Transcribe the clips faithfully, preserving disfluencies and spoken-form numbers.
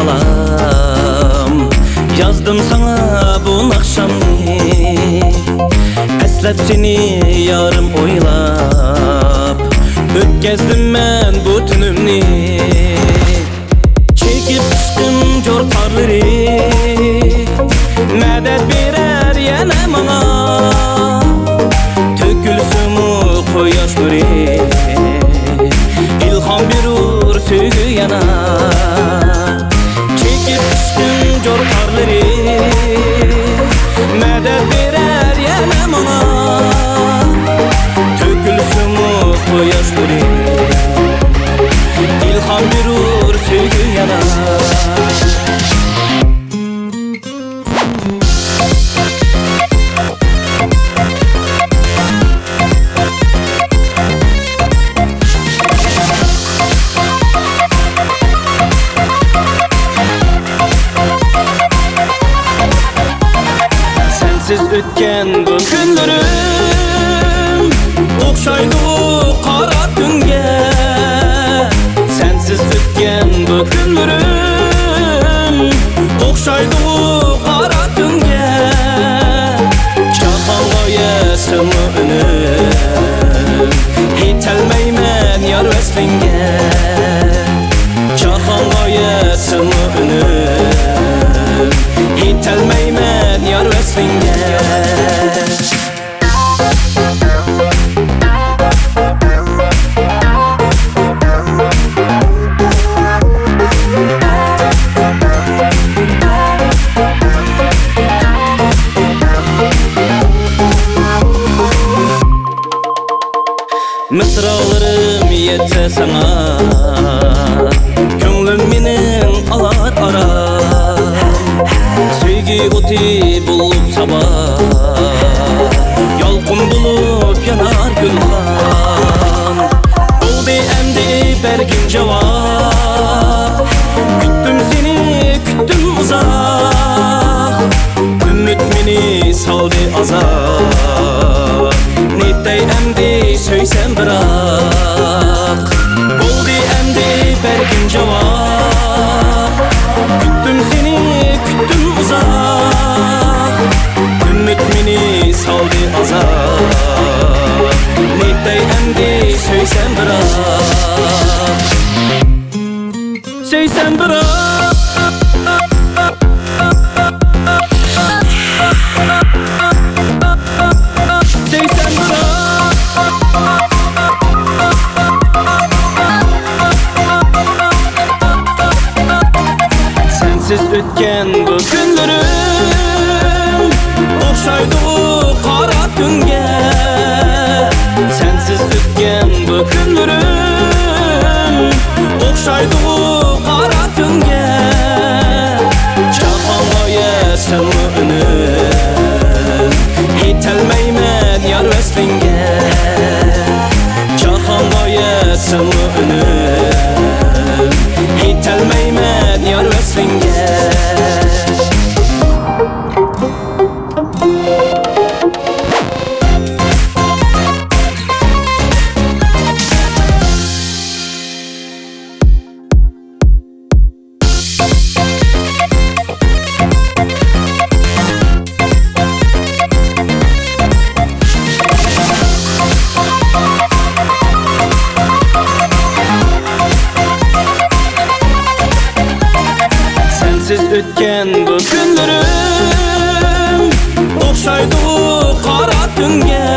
بالام، يازدىم ساڭا بۇ ناخشامنى، ئەسلەپ سېنى يارىم ئويلاپ، ئۆتكەزدىم مەن بۇ تۈنۈمنى. چېكىپ ئىشقىم جور قارلىرى، مەدەت بېرەر يەنە ماڭا، تۆكۈلسىمۇ قۇياش نۇرى، ئىلھام بېرۇر سۆيگۈ يەنە. چېكىپ ئىشقىم جور قارلىرى، مەدەت بېرەر يەنە ماڭا، تۆكۈلسىمۇ قۇياش نۇرى، ئىلھام بېرۇر سۆيگۈ يەنە. سەنسىز ئۆتكەن بۇ كۈنلىرىم ئوخشايدۇ قارا تۈنگە. سەنسىز ئۆتكەن بۇ كۈنلىرىم ئوخشايدۇ قارا تۈنگە. جاھانغا يەتسىمۇ ئۈنۈم، يېتەلمەيمەن يار ۋەسلىڭگە. جاھانغا يەتسىمۇ ئۈنۈم، يېتەلمەيمەن يار ۋەسلىڭگە. مىسرالىرىم يەتسە ساڭا، كۆڭلۈم مېنىڭ ئالار ئارام. سۆيگۈ ئوتى بولۇپ سابا، يالقۇن بولۇپ يانار گۈلخان. بولدى ئەمدى بەرگىن جاۋاب، كۈتتۈم سېنى، كۈتتۈم ئۇزاق. ئۈمىد مېنى سالدى ئازاب، نېتەي ئەمدى سۆيسەم بىراق. بولدى ئەمدى بەرگىن جاۋاب، كۈتتۈم سېنى، كۈتتۈم ئۇزاق. ئۈمىد مېنى سالدى ئازاب، نېتەي ئەمدى سۆيسەم بىراق. سۆيسەم بىراق. سۆيسەم بىراق. سەنسىز ئۆتكەن بۇ كۈنلىرىم ئوخشايدۇ قارا تۈنگە. سەنسىز ئۆتكەن بۇ كۈنلىرىم ئوخشايدۇ قارا تۈنگە. جاھانغا يەتسەممۇ ئۈنۈم، يېتەلمەيمەن يار ۋەسلىڭگە. جاھانغا يەتسەممۇ ئۈنۈم، يېتەلمەيمەن يار ۋەسلىڭگە. سەنسىز ئۆتكەن بۇ كۈنلىرىم ئوخشايدۇ قارا تۈنگە.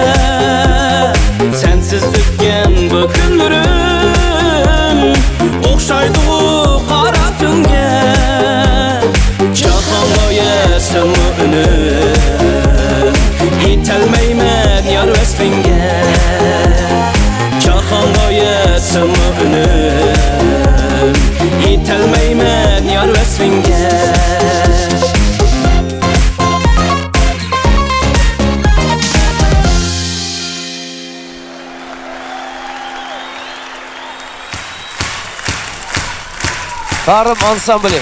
سەنسىز ئۆتكەن بۇ كۈنلىرىم ئوخشايدۇ قارا تۈنگە. جاھانغا يەتسەممۇ ئۈنۈم، يېتەلمەيمەن يار ۋەسلىڭگە. جاھانغا يەتسەممۇ ئۈنۈم، يېتەلمەيمەن يار ۋەسلىڭگە. تارىم ئانسامبىلى.